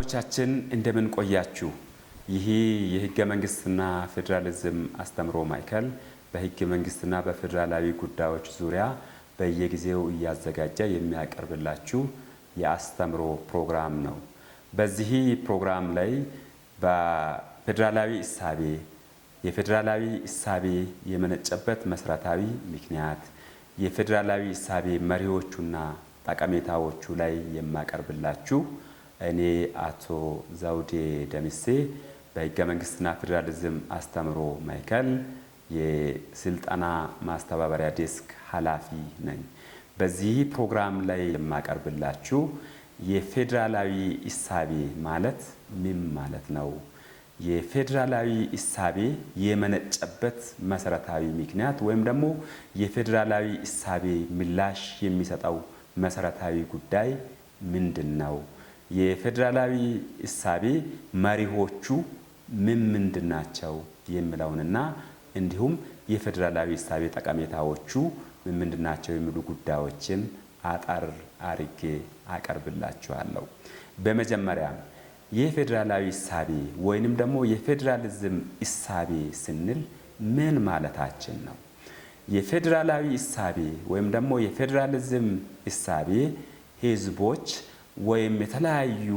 ተማሪዎቻችን እንደምን ቆያችሁ? ይህ የህገ መንግስትና ፌዴራሊዝም አስተምሮ ማዕከል በህገ መንግስትና በፌዴራላዊ ጉዳዮች ዙሪያ በየጊዜው እያዘጋጀ የሚያቀርብላችሁ የአስተምሮ ፕሮግራም ነው። በዚህ ፕሮግራም ላይ በፌዴራላዊ እሳቤ፣ የፌዴራላዊ እሳቤ የመነጨበት መሰረታዊ ምክንያት፣ የፌዴራላዊ እሳቤ መሪዎቹና ጠቀሜታዎቹ ላይ የማቀርብላችሁ እኔ አቶ ዘውዴ ደምሴ በህገ መንግስትና ፌዴራሊዝም አስተምሮ ማዕከል የስልጠና ማስተባበሪያ ዴስክ ኃላፊ ነኝ። በዚህ ፕሮግራም ላይ የማቀርብላችሁ የፌዴራላዊ እሳቤ ማለት ምን ማለት ነው? የፌዴራላዊ እሳቤ የመነጨበት መሰረታዊ ምክንያት ወይም ደግሞ የፌዴራላዊ እሳቤ ምላሽ የሚሰጠው መሰረታዊ ጉዳይ ምንድን ነው? የፌዴራላዊ እሳቤ መሪሆቹ ምን ምንድን ናቸው የሚለውንና እንዲሁም የፌዴራላዊ እሳቤ ጠቀሜታዎቹ ምን ምንድን ናቸው የሚሉ ጉዳዮችን አጠር አርጌ አቀርብላችኋለሁ። በመጀመሪያ የፌዴራላዊ እሳቤ ወይንም ደግሞ የፌዴራሊዝም እሳቤ ስንል ምን ማለታችን ነው? የፌዴራላዊ እሳቤ ወይም ደግሞ የፌዴራሊዝም እሳቤ ህዝቦች ወይም የተለያዩ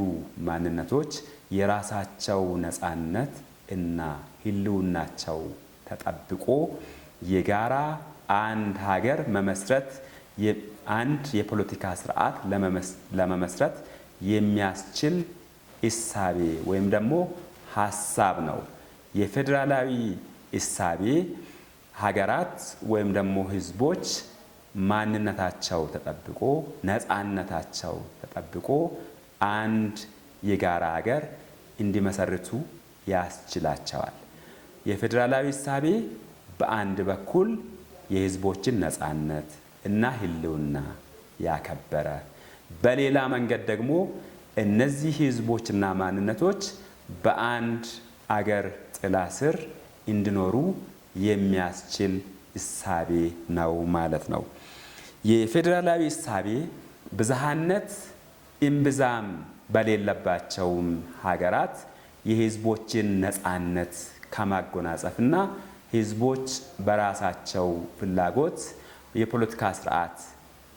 ማንነቶች የራሳቸው ነፃነት እና ህልውናቸው ተጠብቆ የጋራ አንድ ሀገር መመስረት፣ አንድ የፖለቲካ ስርዓት ለመመስረት የሚያስችል እሳቤ ወይም ደግሞ ሀሳብ ነው። የፌዴራላዊ እሳቤ ሀገራት ወይም ደግሞ ህዝቦች ማንነታቸው ተጠብቆ፣ ነፃነታቸው ተጠብቆ አንድ የጋራ ሀገር እንዲመሰርቱ ያስችላቸዋል። የፌዴራላዊ እሳቤ በአንድ በኩል የህዝቦችን ነፃነት እና ህልውና ያከበረ፣ በሌላ መንገድ ደግሞ እነዚህ ህዝቦችና ማንነቶች በአንድ አገር ጥላ ስር እንዲኖሩ የሚያስችል እሳቤ ነው ማለት ነው። የፌዴራላዊ እሳቤ ብዝሃነት እምብዛም በሌለባቸውም ሀገራት የህዝቦችን ነፃነት ከማጎናጸፍና ህዝቦች በራሳቸው ፍላጎት የፖለቲካ ስርዓት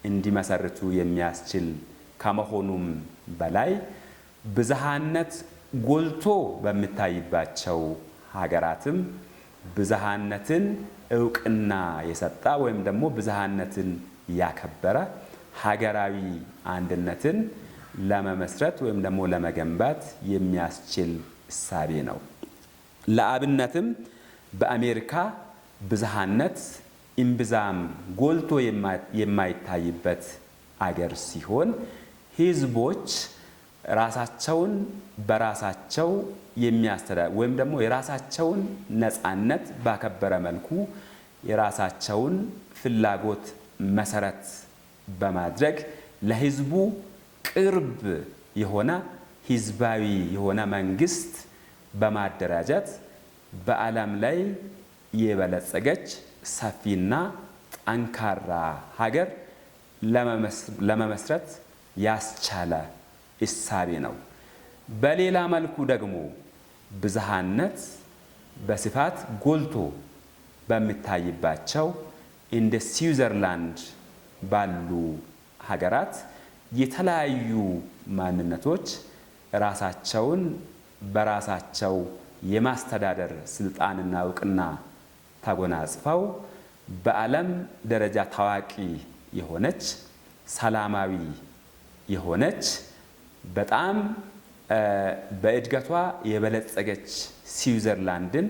እንዲመሰርቱ የሚያስችል ከመሆኑም በላይ ብዝሃነት ጎልቶ በሚታይባቸው ሀገራትም ብዝሃነትን እውቅና የሰጠ ወይም ደግሞ ብዝሃነትን ያከበረ ሀገራዊ አንድነትን ለመመስረት ወይም ደግሞ ለመገንባት የሚያስችል እሳቤ ነው። ለአብነትም በአሜሪካ ብዝሃነት እምብዛም ጎልቶ የማይታይበት አገር ሲሆን ህዝቦች ራሳቸውን በራሳቸው የሚያስተዳድር ወይም ደግሞ የራሳቸውን ነፃነት ባከበረ መልኩ የራሳቸውን ፍላጎት መሰረት በማድረግ ለህዝቡ ቅርብ የሆነ ህዝባዊ የሆነ መንግስት በማደራጀት በዓለም ላይ የበለጸገች ሰፊና ጠንካራ ሀገር ለመመስረት ያስቻለ እሳቤ ነው። በሌላ መልኩ ደግሞ ብዝሃነት በስፋት ጎልቶ በሚታይባቸው እንደ ስዊዘርላንድ ባሉ ሀገራት የተለያዩ ማንነቶች ራሳቸውን በራሳቸው የማስተዳደር ስልጣንና እውቅና ተጎናጽፈው በዓለም ደረጃ ታዋቂ የሆነች፣ ሰላማዊ የሆነች፣ በጣም በእድገቷ የበለጸገች ስዊዘርላንድን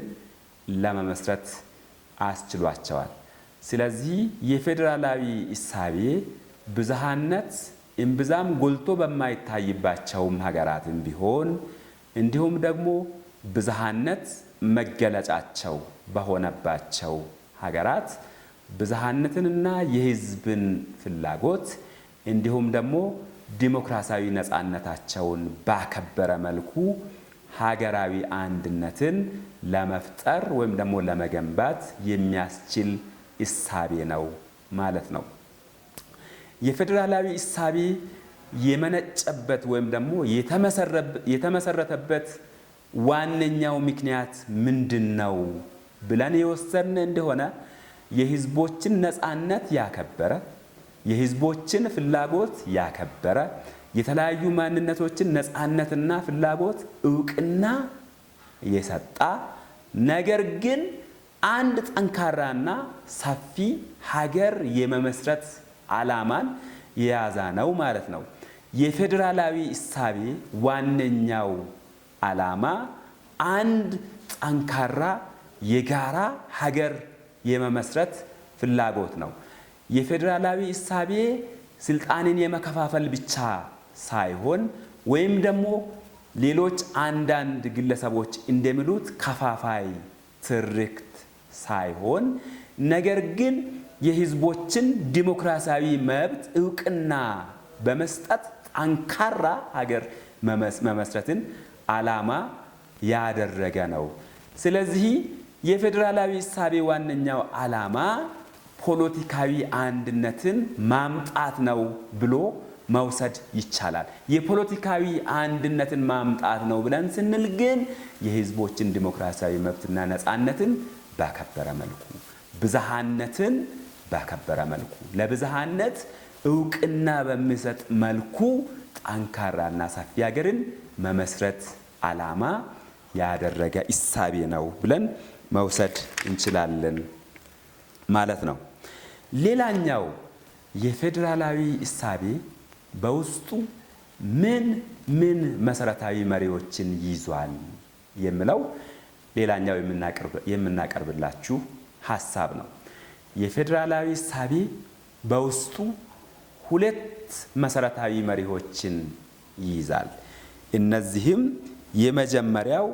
ለመመስረት አስችሏቸዋል። ስለዚህ የፌዴራላዊ እሳቤ ብዝሃነት እምብዛም ጎልቶ በማይታይባቸውም ሀገራትም ቢሆን እንዲሁም ደግሞ ብዝሃነት መገለጫቸው በሆነባቸው ሀገራት ብዝሃነትንና የሕዝብን ፍላጎት እንዲሁም ደግሞ ዲሞክራሲያዊ ነፃነታቸውን ባከበረ መልኩ ሀገራዊ አንድነትን ለመፍጠር ወይም ደግሞ ለመገንባት የሚያስችል እሳቤ ነው ማለት ነው። የፌዴራላዊ እሳቤ የመነጨበት ወይም ደግሞ የተመሰረተበት ዋነኛው ምክንያት ምንድን ነው ብለን የወሰድን እንደሆነ፣ የህዝቦችን ነፃነት ያከበረ፣ የህዝቦችን ፍላጎት ያከበረ፣ የተለያዩ ማንነቶችን ነፃነትና ፍላጎት እውቅና የሰጣ፣ ነገር ግን አንድ ጠንካራና ሰፊ ሀገር የመመስረት ዓላማን የያዘ ነው ማለት ነው። የፌዴራላዊ እሳቤ ዋነኛው ዓላማ አንድ ጠንካራ የጋራ ሀገር የመመስረት ፍላጎት ነው። የፌዴራላዊ እሳቤ ስልጣንን የመከፋፈል ብቻ ሳይሆን ወይም ደግሞ ሌሎች አንዳንድ ግለሰቦች እንደሚሉት ከፋፋይ ትርክት ሳይሆን፣ ነገር ግን የህዝቦችን ዲሞክራሲያዊ መብት እውቅና በመስጠት ጠንካራ ሀገር መመስረትን ዓላማ ያደረገ ነው። ስለዚህ የፌዴራላዊ እሳቤ ዋነኛው ዓላማ ፖለቲካዊ አንድነትን ማምጣት ነው ብሎ መውሰድ ይቻላል። የፖለቲካዊ አንድነትን ማምጣት ነው ብለን ስንል ግን የህዝቦችን ዲሞክራሲያዊ መብትና ነፃነትን ባከበረ መልኩ፣ ብዝሃነትን ባከበረ መልኩ፣ ለብዝሃነት እውቅና በሚሰጥ መልኩ ጠንካራና ሰፊ ሀገርን መመስረት ዓላማ ያደረገ እሳቤ ነው ብለን መውሰድ እንችላለን ማለት ነው። ሌላኛው የፌዴራላዊ እሳቤ በውስጡ ምን ምን መሰረታዊ መሪዎችን ይዟል የሚለው ሌላኛው የምናቀርብላችሁ ሀሳብ ነው። የፌዴራላዊ እሳቤ በውስጡ ሁለት መሰረታዊ መሪዎችን ይይዛል። እነዚህም የመጀመሪያው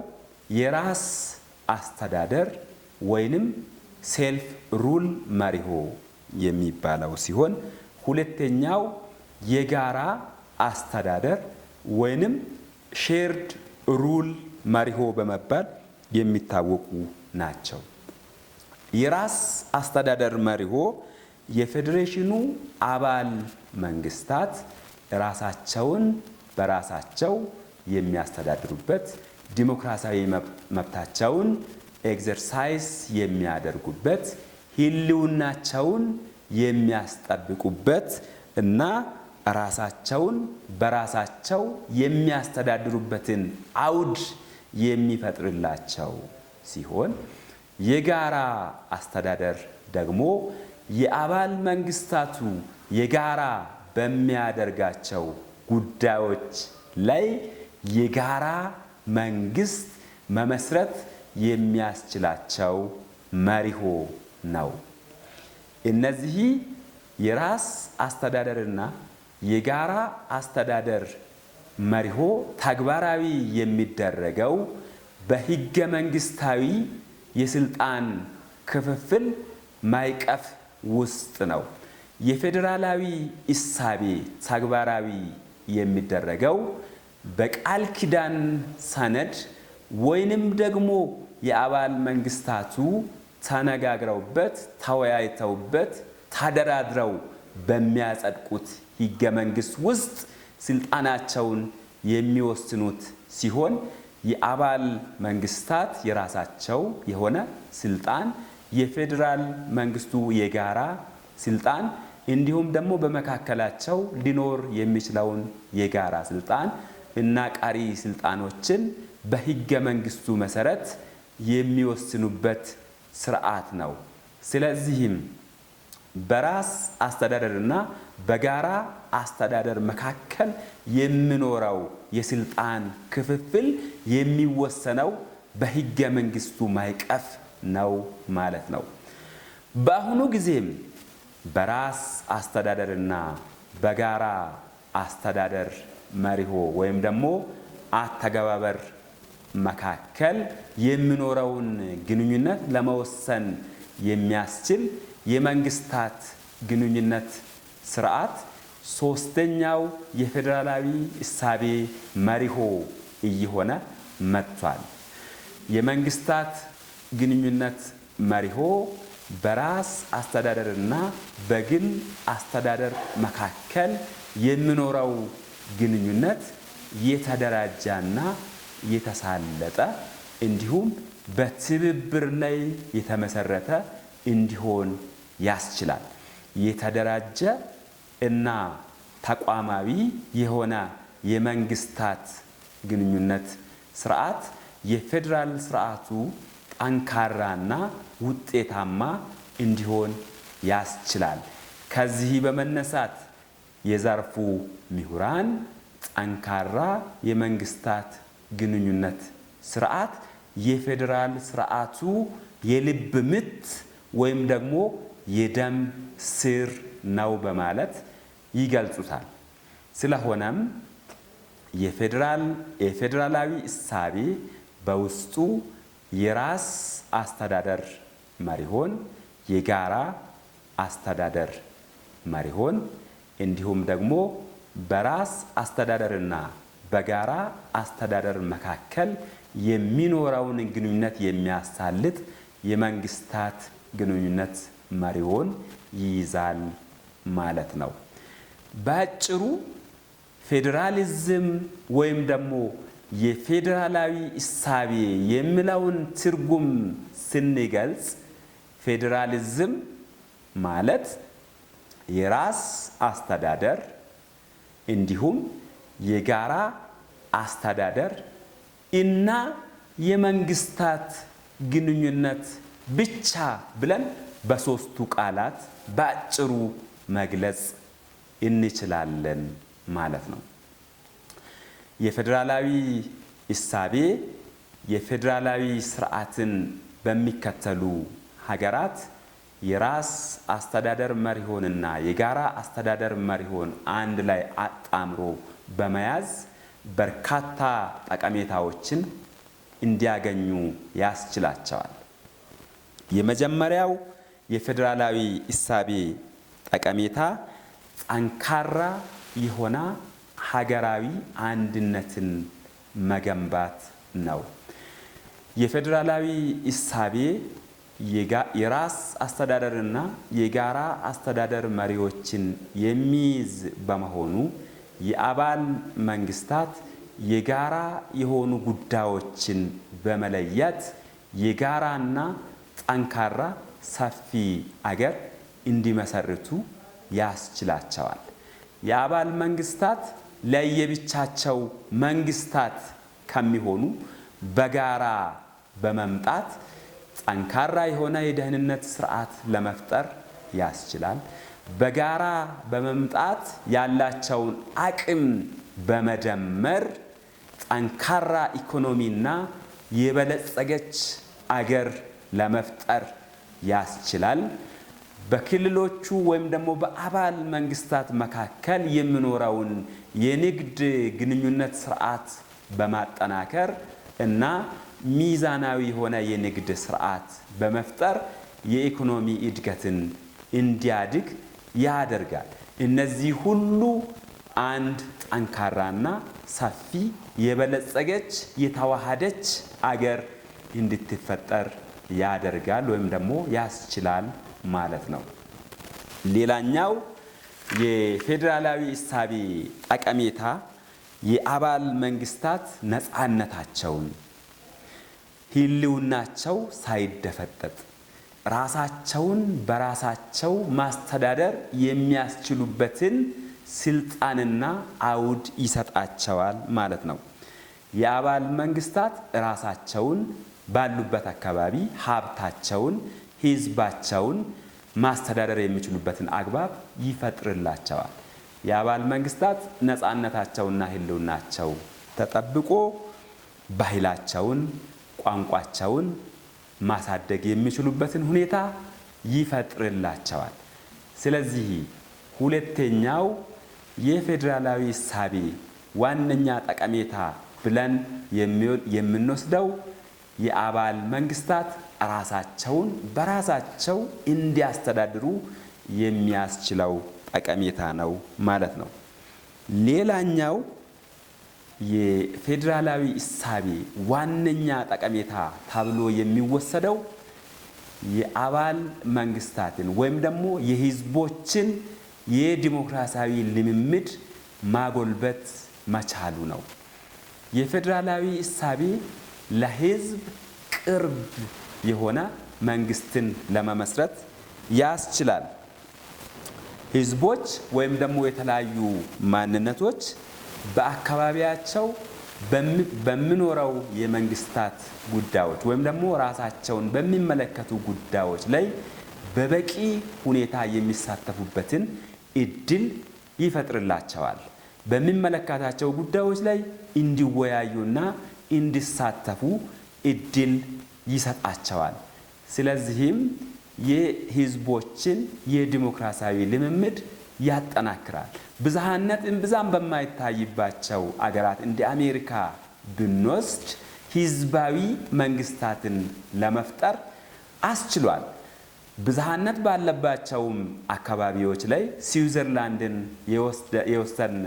የራስ አስተዳደር ወይንም self rule መርሆ የሚባለው ሲሆን፣ ሁለተኛው የጋራ አስተዳደር ወይንም shared rule መርሆ በመባል የሚታወቁ ናቸው። የራስ አስተዳደር መርሆ የፌዴሬሽኑ አባል መንግስታት ራሳቸውን በራሳቸው የሚያስተዳድሩበት፣ ዲሞክራሲያዊ መብታቸውን exercise የሚያደርጉበት፣ ሕልውናቸውን የሚያስጠብቁበት እና ራሳቸውን በራሳቸው የሚያስተዳድሩበትን አውድ የሚፈጥርላቸው ሲሆን፣ የጋራ አስተዳደር ደግሞ የአባል መንግስታቱ የጋራ በሚያደርጋቸው ጉዳዮች ላይ የጋራ መንግስት መመስረት የሚያስችላቸው መርሆ ነው። እነዚህ የራስ አስተዳደርና የጋራ አስተዳደር መርሆ ተግባራዊ የሚደረገው በህገ መንግስታዊ የስልጣን ክፍፍል ማዕቀፍ ውስጥ ነው። የፌዴራላዊ እሳቤ ተግባራዊ የሚደረገው በቃል ኪዳን ሰነድ ወይንም ደግሞ የአባል መንግስታቱ ተነጋግረውበት፣ ተወያይተውበት፣ ተደራድረው በሚያጸድቁት ህገ መንግስት ውስጥ ስልጣናቸውን የሚወስኑት ሲሆን፣ የአባል መንግስታት የራሳቸው የሆነ ስልጣን፣ የፌዴራል መንግስቱ የጋራ ስልጣን፣ እንዲሁም ደግሞ በመካከላቸው ሊኖር የሚችለውን የጋራ ስልጣን እና ቀሪ ስልጣኖችን በህገ መንግስቱ መሰረት የሚወስኑበት ስርዓት ነው። ስለዚህም በራስ አስተዳደርና በጋራ አስተዳደር መካከል የሚኖረው የስልጣን ክፍፍል የሚወሰነው በህገ መንግስቱ ማዕቀፍ ነው ማለት ነው። በአሁኑ ጊዜም በራስ አስተዳደርና በጋራ አስተዳደር መርሆ ወይም ደግሞ አተገባበር መካከል የሚኖረውን ግንኙነት ለመወሰን የሚያስችል የመንግስታት ግንኙነት ስርዓት ሶስተኛው የፌዴራላዊ እሳቤ መርሆ እየሆነ መጥቷል። የመንግስታት ግንኙነት መርሆ በራስ አስተዳደርና በግል አስተዳደር መካከል የሚኖረው ግንኙነት የተደራጀና የተሳለጠ እንዲሁም በትብብር ላይ የተመሰረተ እንዲሆን ያስችላል። የተደራጀ እና ተቋማዊ የሆነ የመንግስታት ግንኙነት ስርዓት የፌዴራል ስርዓቱ ጠንካራና ውጤታማ እንዲሆን ያስችላል። ከዚህ በመነሳት የዘርፉ ምሁራን ጠንካራ የመንግስታት ግንኙነት ስርዓት የፌዴራል ስርዓቱ የልብ ምት ወይም ደግሞ የደም ስር ነው በማለት ይገልጹታል። ስለሆነም የፌዴራላዊ እሳቤ በውስጡ የራስ አስተዳደር መሪሆን፣ የጋራ አስተዳደር መሪሆን እንዲሁም ደግሞ በራስ አስተዳደርና በጋራ አስተዳደር መካከል የሚኖረውን ግንኙነት የሚያሳልጥ የመንግስታት ግንኙነት መሪሆን ይይዛል ማለት ነው። በአጭሩ ፌዴራሊዝም ወይም ደግሞ የፌዴራላዊ እሳቤ የሚለውን ትርጉም ስንገልጽ፣ ፌዴራሊዝም ማለት የራስ አስተዳደር እንዲሁም የጋራ አስተዳደር እና የመንግስታት ግንኙነት ብቻ ብለን በሶስቱ ቃላት በአጭሩ መግለጽ እንችላለን ማለት ነው። የፌዴራላዊ እሳቤ የፌዴራላዊ ስርዓትን በሚከተሉ ሀገራት የራስ አስተዳደር መሪሆንና የጋራ አስተዳደር መሪሆን አንድ ላይ አጣምሮ በመያዝ በርካታ ጠቀሜታዎችን እንዲያገኙ ያስችላቸዋል። የመጀመሪያው የፌዴራላዊ እሳቤ ጠቀሜታ ጠንካራ የሆነ ሀገራዊ አንድነትን መገንባት ነው። የፌዴራላዊ እሳቤ የራስ አስተዳደርና የጋራ አስተዳደር መሪዎችን የሚይዝ በመሆኑ የአባል መንግስታት የጋራ የሆኑ ጉዳዮችን በመለየት የጋራና ጠንካራ ሰፊ አገር እንዲመሰርቱ ያስችላቸዋል። የአባል መንግስታት ለየብቻቸው መንግስታት ከሚሆኑ በጋራ በመምጣት ጠንካራ የሆነ የደህንነት ስርዓት ለመፍጠር ያስችላል። በጋራ በመምጣት ያላቸውን አቅም በመደመር ጠንካራ ኢኮኖሚና የበለጸገች አገር ለመፍጠር ያስችላል። በክልሎቹ ወይም ደግሞ በአባል መንግስታት መካከል የሚኖረውን የንግድ ግንኙነት ስርዓት በማጠናከር እና ሚዛናዊ የሆነ የንግድ ስርዓት በመፍጠር የኢኮኖሚ እድገትን እንዲያድግ ያደርጋል። እነዚህ ሁሉ አንድ ጠንካራና ሰፊ የበለጸገች የተዋሃደች አገር እንድትፈጠር ያደርጋል ወይም ደግሞ ያስችላል ማለት ነው። ሌላኛው የፌዴራላዊ እሳቤ ጠቀሜታ የአባል መንግስታት ነፃነታቸውን፣ ሕልውናቸው ሳይደፈጠጥ ራሳቸውን በራሳቸው ማስተዳደር የሚያስችሉበትን ስልጣንና አውድ ይሰጣቸዋል ማለት ነው። የአባል መንግስታት ራሳቸውን ባሉበት አካባቢ ሀብታቸውን፣ ህዝባቸውን ማስተዳደር የሚችሉበትን አግባብ ይፈጥርላቸዋል። የአባል መንግስታት ነፃነታቸውና ህልውናቸው ተጠብቆ ባህላቸውን፣ ቋንቋቸውን ማሳደግ የሚችሉበትን ሁኔታ ይፈጥርላቸዋል። ስለዚህ ሁለተኛው የፌዴራላዊ እሳቤ ዋነኛ ጠቀሜታ ብለን የምንወስደው የአባል መንግስታት ራሳቸውን በራሳቸው እንዲያስተዳድሩ የሚያስችለው ጠቀሜታ ነው ማለት ነው። ሌላኛው የፌዴራላዊ እሳቤ ዋነኛ ጠቀሜታ ተብሎ የሚወሰደው የአባል መንግስታትን ወይም ደግሞ የህዝቦችን የዲሞክራሲያዊ ልምምድ ማጎልበት መቻሉ ነው። የፌዴራላዊ እሳቤ ለሕዝብ ቅርብ የሆነ መንግስትን ለመመስረት ያስችላል። ህዝቦች ወይም ደግሞ የተለያዩ ማንነቶች በአካባቢያቸው በሚኖረው የመንግስታት ጉዳዮች ወይም ደግሞ ራሳቸውን በሚመለከቱ ጉዳዮች ላይ በበቂ ሁኔታ የሚሳተፉበትን እድል ይፈጥርላቸዋል። በሚመለከታቸው ጉዳዮች ላይ እንዲወያዩና እንዲሳተፉ እድል ይሰጣቸዋል። ስለዚህም የህዝቦችን የዲሞክራሲያዊ ልምምድ ያጠናክራል። ብዝሃነት እምብዛም በማይታይባቸው አገራት እንደ አሜሪካ ብንወስድ ህዝባዊ መንግስታትን ለመፍጠር አስችሏል። ብዝሃነት ባለባቸውም አካባቢዎች ላይ ስዊዘርላንድን የወሰድን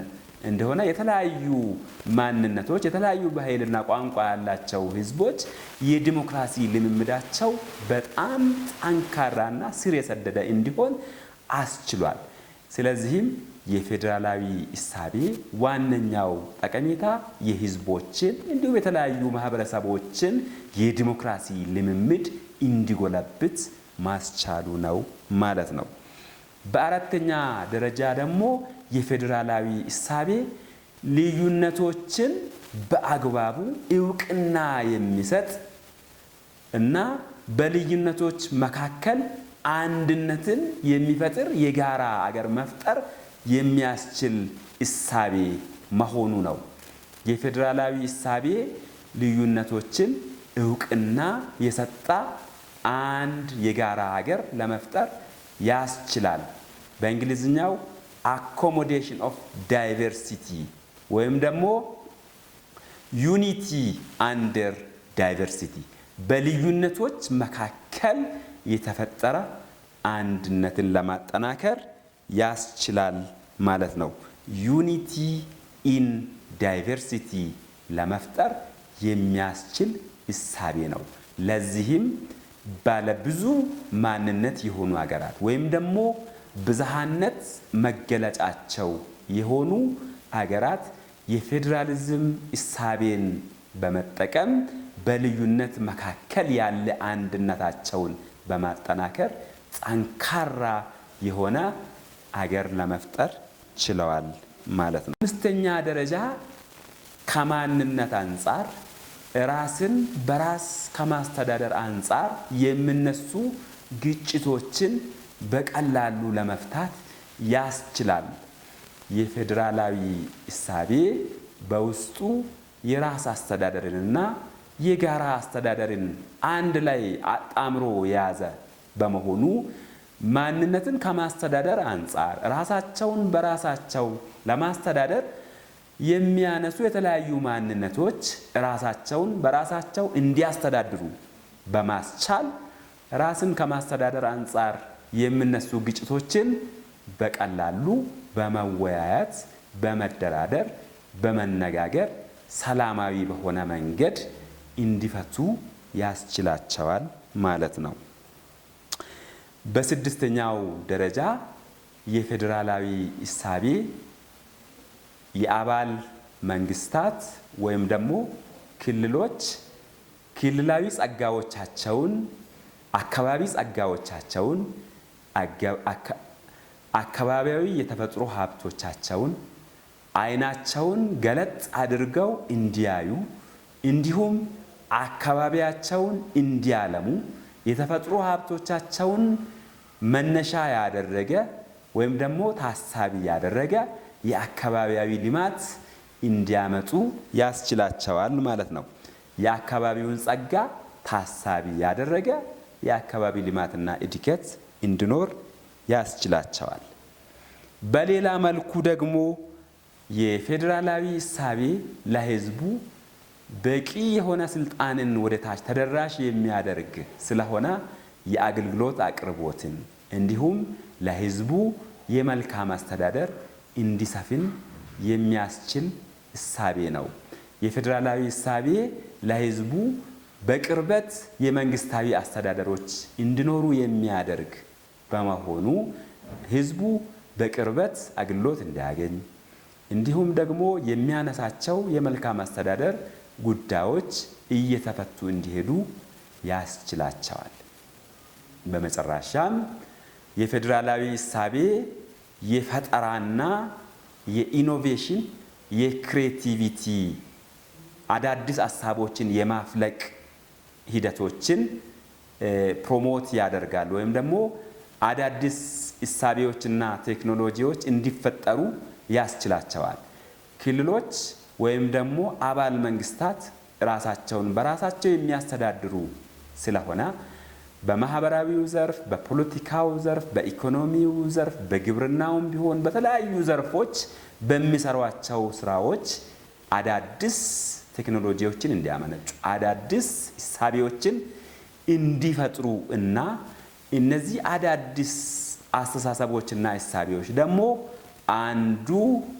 እንደሆነ የተለያዩ ማንነቶች፣ የተለያዩ ባህልና ቋንቋ ያላቸው ህዝቦች የዲሞክራሲ ልምምዳቸው በጣም ጠንካራና ስር የሰደደ እንዲሆን አስችሏል። ስለዚህም የፌዴራላዊ እሳቤ ዋነኛው ጠቀሜታ የህዝቦችን እንዲሁም የተለያዩ ማህበረሰቦችን የዲሞክራሲ ልምምድ እንዲጎለብት ማስቻሉ ነው ማለት ነው። በአራተኛ ደረጃ ደግሞ የፌዴራላዊ እሳቤ ልዩነቶችን በአግባቡ እውቅና የሚሰጥ እና በልዩነቶች መካከል አንድነትን የሚፈጥር የጋራ አገር መፍጠር የሚያስችል እሳቤ መሆኑ ነው። የፌዴራላዊ እሳቤ ልዩነቶችን እውቅና የሰጠ አንድ የጋራ ሀገር ለመፍጠር ያስችላል። በእንግሊዝኛው accommodation of diversity ወይም ደግሞ unity under diversity፣ በልዩነቶች መካከል የተፈጠረ አንድነትን ለማጠናከር ያስችላል ማለት ነው። Unity in diversity ለመፍጠር የሚያስችል እሳቤ ነው። ለዚህም ባለብዙ ማንነት የሆኑ ሀገራት ወይም ደግሞ ብዝሃነት መገለጫቸው የሆኑ ሀገራት የፌዴራሊዝም እሳቤን በመጠቀም በልዩነት መካከል ያለ አንድነታቸውን በማጠናከር ጠንካራ የሆነ አገር ለመፍጠር ችለዋል ማለት ነው። አምስተኛ ደረጃ ከማንነት አንጻር፣ ራስን በራስ ከማስተዳደር አንጻር የሚነሱ ግጭቶችን በቀላሉ ለመፍታት ያስችላል። የፌዴራላዊ እሳቤ በውስጡ የራስ አስተዳደርንና የጋራ አስተዳደርን አንድ ላይ አጣምሮ የያዘ በመሆኑ ማንነትን ከማስተዳደር አንጻር ራሳቸውን በራሳቸው ለማስተዳደር የሚያነሱ የተለያዩ ማንነቶች ራሳቸውን በራሳቸው እንዲያስተዳድሩ በማስቻል ራስን ከማስተዳደር አንጻር የሚነሱ ግጭቶችን በቀላሉ በመወያየት፣ በመደራደር፣ በመነጋገር ሰላማዊ በሆነ መንገድ እንዲፈቱ ያስችላቸዋል ማለት ነው። በስድስተኛው ደረጃ የፌዴራላዊ እሳቤ የአባል መንግስታት ወይም ደግሞ ክልሎች ክልላዊ ጸጋዎቻቸውን፣ አካባቢ ጸጋዎቻቸውን፣ አካባቢያዊ የተፈጥሮ ሀብቶቻቸውን አይናቸውን ገለጥ አድርገው እንዲያዩ እንዲሁም አካባቢያቸውን እንዲያለሙ የተፈጥሮ ሀብቶቻቸውን መነሻ ያደረገ ወይም ደግሞ ታሳቢ ያደረገ የአካባቢያዊ ልማት እንዲያመጡ ያስችላቸዋል ማለት ነው። የአካባቢውን ጸጋ ታሳቢ ያደረገ የአካባቢ ልማትና እድገት እንዲኖር ያስችላቸዋል። በሌላ መልኩ ደግሞ የፌዴራላዊ እሳቤ ለሕዝቡ በቂ የሆነ ስልጣንን ወደ ታች ተደራሽ የሚያደርግ ስለሆነ የአገልግሎት አቅርቦትን እንዲሁም ለሕዝቡ የመልካም አስተዳደር እንዲሰፍን የሚያስችል እሳቤ ነው። የፌዴራላዊ እሳቤ ለሕዝቡ በቅርበት የመንግስታዊ አስተዳደሮች እንዲኖሩ የሚያደርግ በመሆኑ ሕዝቡ በቅርበት አገልግሎት እንዲያገኝ፣ እንዲሁም ደግሞ የሚያነሳቸው የመልካም አስተዳደር ጉዳዮች እየተፈቱ እንዲሄዱ ያስችላቸዋል። በመጨረሻም የፌዴራላዊ እሳቤ የፈጠራና የ innovation፣ የ creativity፣ አዳዲስ ሀሳቦችን የማፍለቅ ሂደቶችን promote ያደርጋል ወይም ደግሞ አዳዲስ እሳቤዎችና ቴክኖሎጂዎች እንዲፈጠሩ ያስችላቸዋል። ክልሎች ወይም ደግሞ አባል መንግስታት ራሳቸውን በራሳቸው የሚያስተዳድሩ ስለሆነ በማህበራዊው ዘርፍ፣ በፖለቲካው ዘርፍ፣ በኢኮኖሚው ዘርፍ፣ በግብርናውም ቢሆን በተለያዩ ዘርፎች በሚሰሯቸው ስራዎች አዳዲስ ቴክኖሎጂዎችን እንዲያመነጩ፣ አዳዲስ እሳቤዎችን እንዲፈጥሩ እና እነዚህ አዳዲስ አስተሳሰቦችና እሳቤዎች ደግሞ አንዱ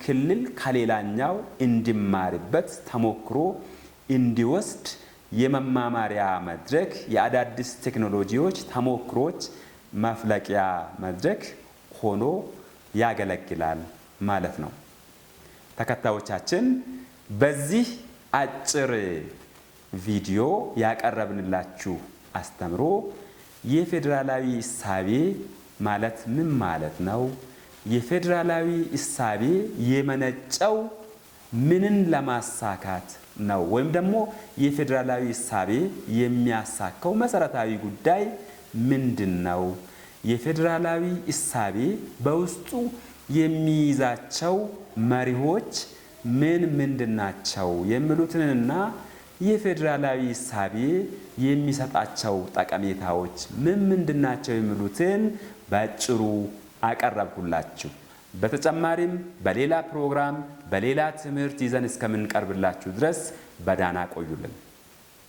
ክልል ከሌላኛው እንዲማርበት፣ ተሞክሮ እንዲወስድ የመማማሪያ መድረክ፣ የአዳዲስ ቴክኖሎጂዎች ተሞክሮች መፍለቂያ መድረክ ሆኖ ያገለግላል ማለት ነው። ተከታዮቻችን፣ በዚህ አጭር ቪዲዮ ያቀረብንላችሁ አስተምሮ የፌዴራላዊ እሳቤ ማለት ምን ማለት ነው? የፌዴራላዊ እሳቤ የመነጨው ምንን ለማሳካት ነው? ወይም ደግሞ የፌዴራላዊ እሳቤ የሚያሳካው መሰረታዊ ጉዳይ ምንድን ነው? የፌዴራላዊ እሳቤ በውስጡ የሚይዛቸው መሪዎች ምን ምንድን ናቸው? የሚሉትንና የፌዴራላዊ እሳቤ የሚሰጣቸው ጠቀሜታዎች ምን ምንድን ናቸው የሚሉትን በአጭሩ አቀረብኩላችሁ። በተጨማሪም በሌላ ፕሮግራም በሌላ ትምህርት ይዘን እስከምንቀርብላችሁ ድረስ በዳና ቆዩልን።